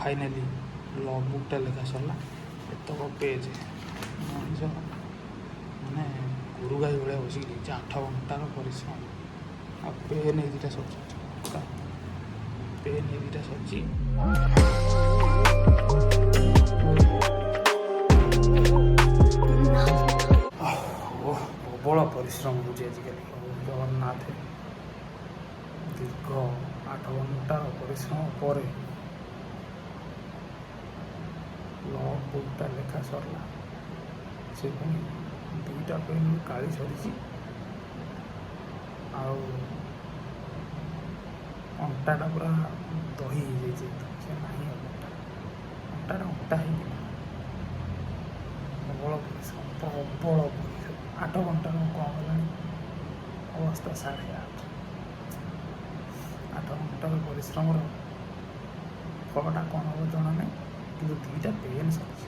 Finally log ବୁକ୍ଟା ଲେଖା ସରିଲା। ଏତକ page ମଣିଷ ମାନେ ଗୋରୁ ଗାଈ ଭଳିଆ ବସିକି ଲେଖିଛି। 8 ଘଣ୍ଟାର ପରିଶ୍ରମ। ଆଉ ପେନ୍ ଏଇ ଦୁଇଟା ସରିଛି, ପେନ୍ ଏଇ ଦୁଇଟା ସରିଛି। ଓ ପ୍ରବଳ ପରିଶ୍ରମ ହେଉଛି ଆଜିକାଲି। ପ୍ରଭୁ ଜଗନ୍ନାଥ, ଦୀର୍ଘ 8 ଘଣ୍ଟାର ପରିଶ୍ରମ ପରେ ଲଗ୍ ବୁକ୍ଟା ଲେଖା ସରିଲା। ସେ ପୁଣି ଦୁଇଟା ପେନ୍ କାଳି ସରିଛି ଆଉ ଅଣ୍ଟାଟା ପୁରା ଦହି ହେଇଯାଇଛି ଏକଦମ। ସେ ନାହିଁ ଆଉ ଅଣ୍ଟା, ଅଣ୍ଟାଟା ଅଣ୍ଟା ହେଇକି ନାହିଁ। ପ୍ରବଳ ପରିଶ୍ରମ, ପ୍ରବଳ ପରିଶ୍ରମ। 8 ଘଣ୍ଟାରୁ କମ୍ ହେଲାଣି ଅବସ୍ଥା, 8:30। 8 ଘଣ୍ଟାର ପରିଶ୍ରମର ଫଳଟା କ'ଣ ହେବ ଜଣା ନାହିଁ, କିନ୍ତୁ ଦୁଇଟା ପେନ୍ ସରିଛି।